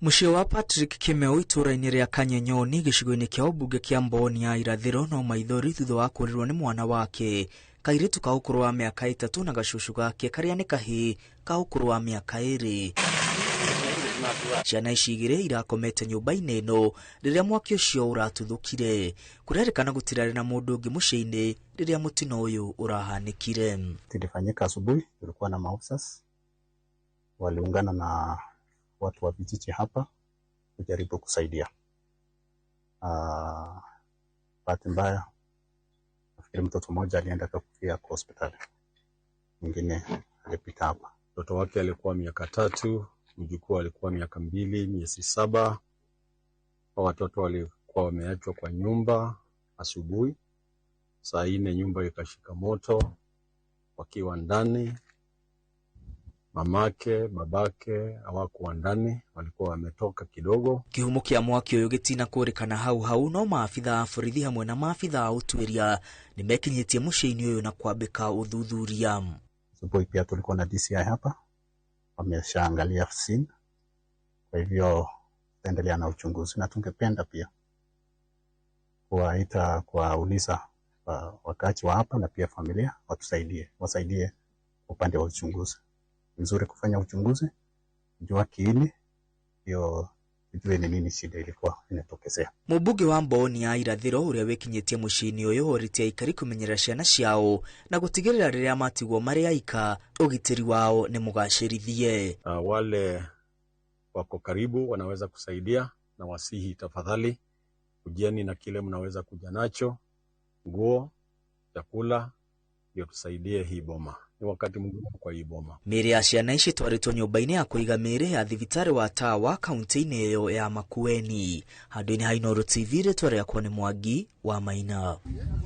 Mũciĩ wa Patrick Kimeu itũũra-inĩ rĩa Kanyenyoni gĩcigo-inĩ kĩa ũmbunge kĩa Mboni ya irathĩro no maithori thutha wa kũũrĩrwo nĩ mwana wake, kairĩtu ka ũkũrũ wa mĩaka 3 na gacucu gake karĩa nĩ kahĩĩ ka ũkũrũ wa mĩaka 2. Ciana ici igĩrĩ irakomete nyũmba-inĩ ĩno rĩrĩa mwaki ũcio ũratuthũkire. Kũrerĩkana gũtirarĩ na mũndũ ũngĩ mũciĩ-inĩ rĩrĩa mũtino ũyũ ũrahanĩkire. Ilifanyika asubuhi, tulikuwa na maofisas waliungana na watu wa vijiji hapa kujaribu kusaidia. Bahati mbaya nafikiri mtoto mmoja alienda akakufia kwa hospitali, mwingine alipita hapa. Mtoto wake alikuwa miaka 3, mjukuu alikuwa miaka 2 miezi 7. Watoto walikuwa wameachwa kwa nyumba asubuhi saa 4, nyumba ikashika moto wakiwa ndani. Mamake babake hawakuwa ndani, walikuwa wametoka kidogo. Kihumo kia mwaki uyu gitina kurikana hau hau, no maabitha a borithi hamwe na maabitha a utuiria nimekinyitie muciĩ-inĩ uyu na kwambika uthuthuria. Asubuhi pia tulikuwa na DCI hapa, wameshaangalia scene, kwa hivyo tutaendelea na uchunguzi, na tungependa pia kuwaita, kuwauliza wakaaji wa hapa na pia familia watusaidie, wasaidie upande wa uchunguzi. Nzuri kufanya uchunguzi, jua kiini, ndio tujue ni nini shida ilikuwa inatokezea. Mũmbunge wa Mboni ya irathĩro ũrĩa wĩkinyĩtie mũciĩ-inĩ ũyũ orĩtie aikari kũmenyerera ciana ciao na gũtigĩrĩra rĩrĩa matigwo marĩ aika ũgitĩri wao nĩ mũgacĩrithie. Wale wako karibu wanaweza kusaidia, na wasihi tafadhali kujeni na kile mnaweza kuja nacho, nguo, chakula, ndio tusaidie hii boma. Ni wakati mgumu kwa hii boma. Mĩĩrĩ ya ciana ici ĩtwarĩtwo nyũmba-inĩ ya kũiga mĩĩrĩ ya thibitarĩ wa Tawa kaunti-inĩ ĩyo ya Makueni. Handũ-inĩ ha Inooro TV, rĩtwa rĩakwa nĩ Mwangi wa Maina.